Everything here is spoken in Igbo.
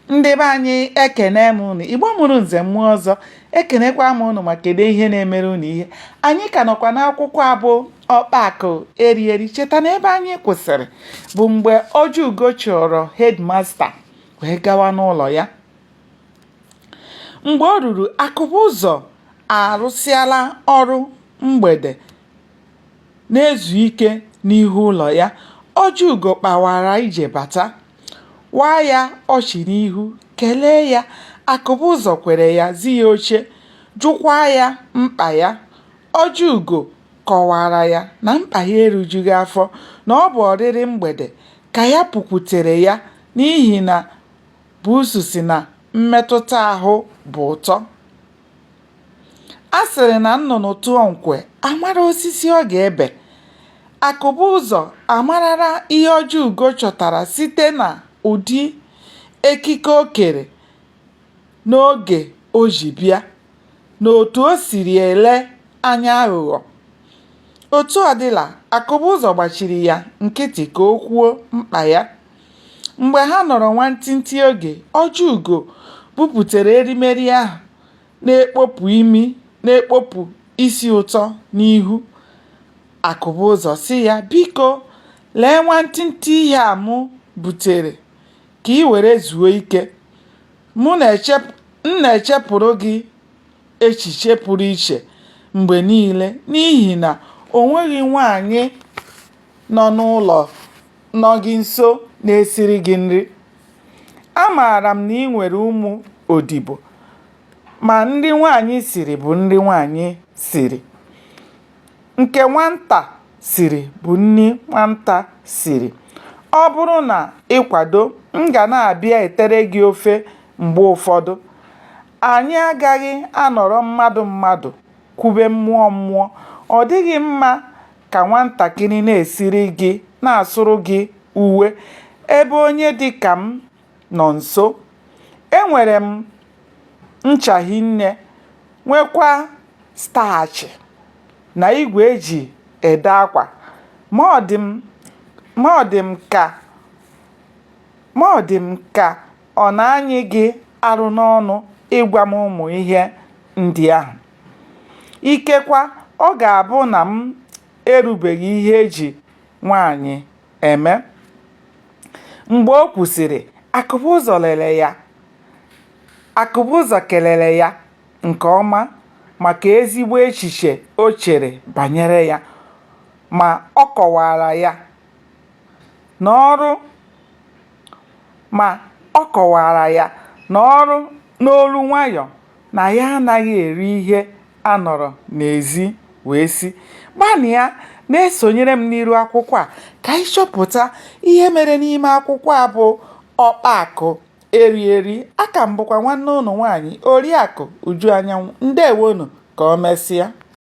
Ndị be anyị, ekene m unu. Igbo mụrụ nze mụọ ọzọ, ekenekwa m unu ma kedu ihe na-emere unu ihe. Anyị ka nọkwa n'akwụkwọ a bụ Ọkpa Akụ Eri Eri. Cheta na ebe anyị kwụsịrị bụ mgbe Ojiugo chụrụ headmaster wee gawa n'ụlọ ya. Mgbe o ruru, Akụbụzọ arụsịala ọrụ mgbede na-ezu ike n'ihu ụlọ ya. Ojiugo kpawara ije bata, waa ya ọchị n'ihu, kelee ya. Akụbụzọ kwere ya zi ya oche, jụkwaa ya mkpa ya. Ojiugo kọwaara ya na mkpa ya erijughị afọ, na ọ bụ ọrịrị mgbede ka ya pụkwutere ya n'ihi na buusu sị na mmetụta ahụ bụ ụtọ. A sịrị na nnụnụ tụọ nkwe a mara osisi ọ ga-ebe. Akụbụzọ amarala ihe Ojiugo chọtara site n'ụdị ekike o kere n'oge o ji bịa na otu o siri ele anya aghụghọ. Otu ọ dịla, Akụbụzọ gbachiri ya nkịtị ka o kwuo mkpa ya. Mgbe ha nọrọ nwantịntị oge, Ojiugo buputere erimeri ahụ na-ekpopụ imi na-ekpopụ isi ụtọ n'ihu Akụbụzọ sị ya, Biko, lee nwantịntị ihe a m butere ka i were zuo ike. M na-echepụrụ gị echiche pụrụ iche mgbe niile n'ihi na o nweghị nwaanyị nọ n'ụlọ nọ gị nso na-esiri gị nri. Amaara m na i nwere ụmụ odibo, ma nri nwaanyị siri bụ nri nwaanyị siri. Nke nwata siri bụ nri nwata siri. Ọ bụrụ na ị kwado, m ga na-abịa etere gị ofe mgbe ụfọdụ. Anyị agaghị anọrọ mmadụ mmadụ kwube mmụọ mmụọ. Ọ dịghị mma ka nwatakịrị na-esiri gị na-asụrụ gị uwe ebe onye dị ka m nọ nso. Enwere m ncha hinne, nwekwa staachị na igwe e ji ede akwa, ma ọ dị m ka ọ na-anyị gị arụ n'ọnụ ịgwa m ụmụ ihe ndị ahụ. Ikekwa ọ ga-abụ na m erubeghị ihe e ji nwaanyị eme. Mgbe o kwusịrị, Akụbụzọ kelere ya nke ọma maka ezigbo echiche o chere banyere ya, ma ọ kọwaara ya na ọrụ ma ọ kọwaara ya n'olu nwayọ na ya anaghị eri ihe a nọrọ n'ezi wee si. Gbanịa na-esonyere m n'iru akwụkwọ a ka anyị chọpụta ihe mere n'ime akwụkwọ a bụ Ọkpa Akụ Eri Eri. Aka m bụkwa nwanne ụnụ nwaanyị, Oriakụ Uju Anyanwụ. Ndewonụ, ka o mesịa.